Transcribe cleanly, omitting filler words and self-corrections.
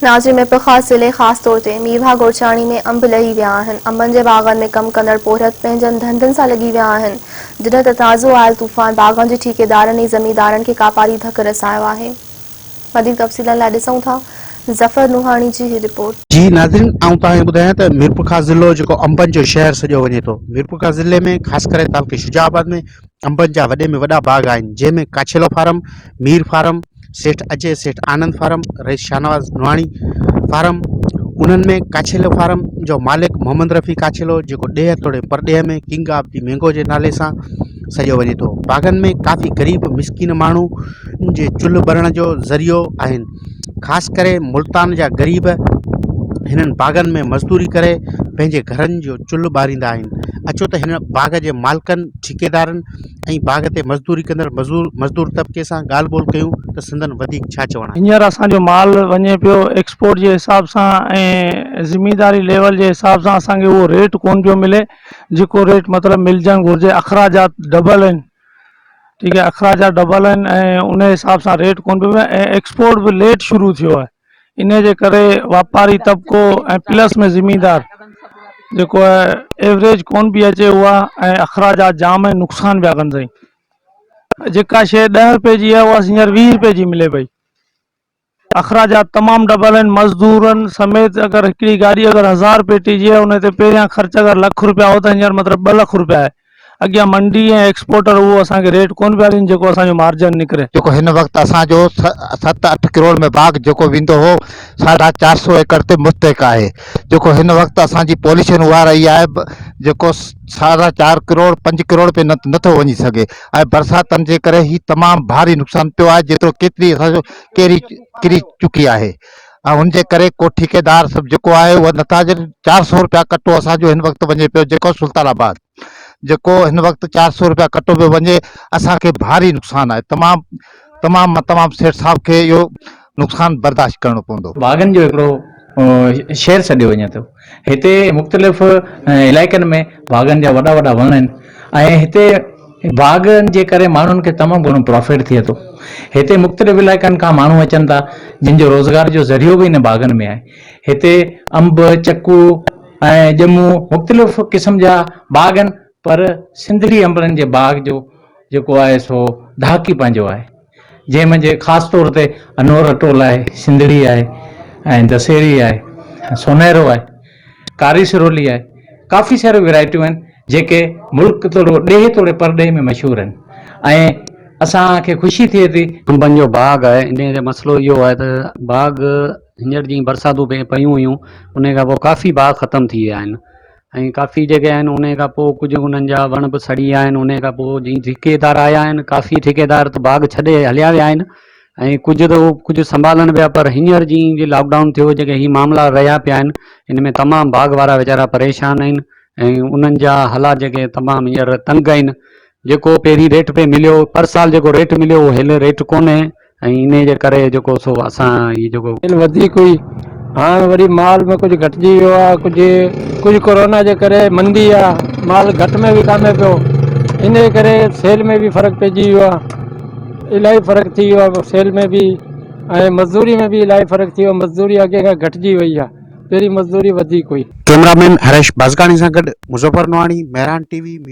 ناظرين ميرپورخاص ضلعي خاص طور تي ميرواهه گورچاڻي ۾ انب لهي ويا آهن، انبن جي باغن ۾ ڪم ڪندڙ پورهيت پنهنجن ڌنڌن سان لڳي ويا آهن، جڏهن ته تازو آيل طوفان باغن جي ٺيڪيدارن ۽ زميندارن کي ڪاپاري ڌڪ رسايو آهي. وڌيڪ تفصيلن لاء ڏسون ٿا ظفر نوحاڻي جي هي رپورٽ. جي ناظرين آئون توهان کي ٻڌايان ته ميرپورخاص ضلعو جيڪو انبن جو شهر سڏيو وڃي ٿو ميرپورخاص ضلعي ۾ خاص ڪري تعلقي شجاع آباد ۾ انبن جا وڏي ۾ وڏا باغ آهن، جنهن ۾ ڪاڇيلو فارم، مير فارم، سيٺ اجي، سيٺ آنند فارم، رئيس شاهنواز نوحاڻي فارم، انهن ۾ ڪاڇيلو فارم جو مالڪ محمد رفيع ڪاڇيلو جيڪو ڏيهه توڙي پرڏيهه ۾ ڪنگ آف the mango جي نالي سان سڏيو وڃي ٿو. باغن ۾ ڪافي غريب مسڪين ماڻهو جي چلهه ٻرڻ جو ذريعو آهن. خاص ڪري ملتان جا غريب هنن باغن ۾ مزدوري ڪري پنهنجي گهرن جو چلهه ٻاريندا آهن. اچو ته هن باغ جي مالڪن، ٺيڪيدارن ۽ باغ تي مزدوري ڪندڙ مزدور طبقي سان ڳالهه ٻولهه ڪيون ته سندن وڌيڪ ڇا چوڻ آهي. هينئر اسان جو مال وڃي پيو ايڪسپورٽ جي حساب سان ۽ زمينداري ليول جي حساب سان اسان کي اهو ريٽ ڪونه پيو ملي جيڪو ريٽ مطلب ملجڻ گهرجي اخراجات ڊبل آهن ٺيڪ آهي اخراجات ڊبل آهن ۽ ان حساب سان ريٽ ڪونه پيو ملي ۽ ايڪسپورٽ به ليٽ شروع ٿيو آهي انهي جي ڪري واپاري طبقو ۽ پلس ۾ زميندار جيڪو آهي ايوريج ڪون پئي اچي اها ۽ اخراجات جام آهن نقصان پيا ڪن سائين جيڪا شي ڏهه روپئي جي آهي اها هينئر 20 روپئي جي ملي پئي اخراجات تمام ڊبل آهن مزدورن سميت اگر هڪڙي گاڏي اگر هزار پيٽي جي آهي ان تي پهريان خرچ اگر لک روپيا هو ته هينئر مطلب 2 لک روپيا آهي اڳيان منڊي ۽ ايڪسپورٽر اهو اسان کي ريٽ ڪونه پيا ڏين جيڪو اسان جو مارجن نڪري. جيڪو هن وقت اسان جو ست اٺ ڪروڙ ۾ باغ جيڪو ويندو هو ساڍا چار سو ايڪڙ تي مستحق آهي جيڪو هن وقت اسان جي پوليشن اها رهي آهي جيڪو ساڍا چار ڪروڙ پنج ڪروڙ به نٿو وڃي سگهي ۽ برساتن جي ڪري هي تمام ڀاري نقصان پيو آهي جيترو ڪيتري اسان جو ڪيري ڪري چڪي آهي ۽ ان جي ڪري ڪو ٺيڪيدار سڀ جيڪو آهي اهو نٿا چار سو روپيا ڪٽو اسان جو هن وقت وڃي پيو جيڪو سلطان آباد جيڪو هن وقت 400 روپيا ڪٽو پيو وڃي اسان کي ڀاري نقصان آهي تمام تمام مان تمام سيٺ صاحب کي اهو نقصان برداشت ڪرڻو پوندو. باغن جو هڪڙو شهر سڏيو وڃي ٿو. هتي مختلف علائقن ۾ باغن جا وڏا وڏا وڻ آهن ۽ هتي باغن جي ڪري ماڻهن کي تمام گهڻو پرافٽ ٿئي ٿو. هتي مختلف علائقن کان ماڻهو اچن ٿا جن جو روزگار جو ذريعو به ان باغن ۾ آهي. هتي انب، چڪو، ۽ ڄمون مختلف قسم جا باغ آهن پر سنڌڙي انبڙن جي باغ جو جيڪو آهي سو ڌاڪ ئي پنهنجو آهي جنهن منجهه خاص طور تي انور اٽول آهي سنڌڙي آهي ۽ دسيري آهي سونهرو آهي ڪاري سرولي آهي ڪافي ساريون ورائٽيون آهن جيڪي ملڪ توڙي ڏيهه توڙي پرڏيهه ۾ مشهور آهن ۽ اسان کي خوشي ٿئي ٿي. انبن جو باغ آهي انهي جو مسئلو اهو آهي ته باغ هينئر جيئن برساتون پئي پيون هيون انهي کان پوء ڪافي باغ ختم ٿي ويا آهن ۽ ڪافي جيڪي آهن انهي کان پوء ڪجهه انهن جا وڻ به سڙي ويا آهن انهي کان پوء جيئن ٺيڪيدار آيا آهن ڪافي ٺيڪيدار ته باغ ڇڏي هليا ويا آهن ۽ ڪجهه ته هو ڪجهه سنڀالن پيا پر هينئر جيئن جي لاڪ ڊائون ٿيو جيڪي هي معاملا رهيا پيا آهن ان ۾ تمام باغ وارا ويچارا پريشان آهن ۽ انهن جا حالات جيڪي تمام هينئر تنگ آهن جيڪو پهرين ريٽ پئي مليو پر سال جيڪو ريٽ مليو اهو هيل ريٽ ڪونهي ۽ انهي جي ڪري جيڪو سو اسان هي جيڪو. سيل وڌيڪ هئي هاڻ وري مال ۾ ڪجهه گهٽجي ويو آهي ڪجهه ڪجهه ڪورونا جي ڪري مندي آهي مال گهٽ ۾ وڪامي پيو انهي ڪري سيل ۾ به فرق پئجي ويو آهي الاهي فرق ٿي ويو آهي سيل ۾ به ۽ مزدوري ۾ به الاهي فرق ٿي ويو مزدوري اڳي کان گهٽجي وئي آهي پهرين مزدوري وڌيڪ هئي. ڪئميرا مين هريش بازگاڻي سان گڏ مظفر نوحاڻي، مهراڻ ٽي وي، ميرو.